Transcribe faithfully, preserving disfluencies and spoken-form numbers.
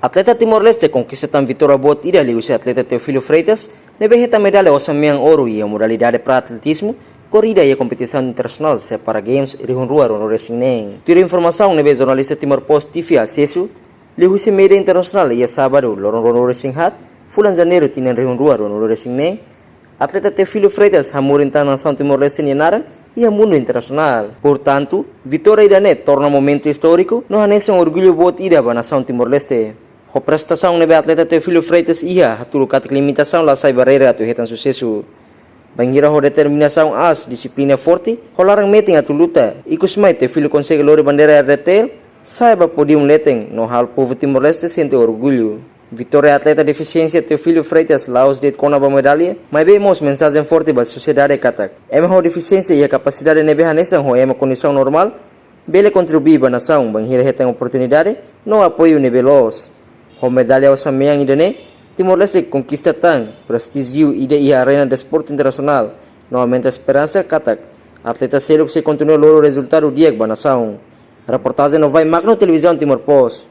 Atleta Timor-Leste konkista tan vitória boot ida liuhusi atleta Teofilo Freitas, ne'ebé hetan medalla osan-mean ouro iha modalidade para atletizmu, korrida iha kompetisaun internasionál Separa Games rihun rua ruanulu-resin-neen. Tuir informasaun ne'ebé jornalista Timor Post T V asesu, liuhusi média internasionál iha sábadu, loron ruanulu-resin-haat, fulan Janeiru tinan rihun rua ruanulu-resin-neen, atleta Teofilo Freitas hamurin tan nasaun Timor-Leste nia naran iha mundu internasionál. Portantu, vitória ida-ne'e torna momentu istóriku no hanesan orgullu boot ida ba nasaun Timor-Leste. Ho prestasaun ne'ebé atleta Teofilo Freitas iha, hatudu katak limitasaun la sai barreira atu hetan susesu. Bainhira ho determinasaun aas, dixiplina forte, ho laran-metin atu luta, ikusmai Teofilo konsege lori bandeira R D T L, sa'e ba pódiu leten, no halo povu Timor-Leste sente orgullu. Vitória atleta defisiénsia Teofilo Freitas la'ós de'it kona-ba medalla, maibé mós mensajen forte ba sosiedade katak ema ho defisiénsia iha kapasidade ne'ebé hanesan ho ema kondisaun normál, bele kontribui ba nasaun bainhira hetan oportunidade no apoiu ne'ebé loos. Ho medalla osan-mean ida-ne'e, Timor-Leste konkista tan prestíjiu ida iha arena desportu internasionál, no aumenta esperansa katak atleta seluk sei kontinua lori rezultadu di'ak ba nasaun. Reportajen Novai Magno, Televizaun Timor Post.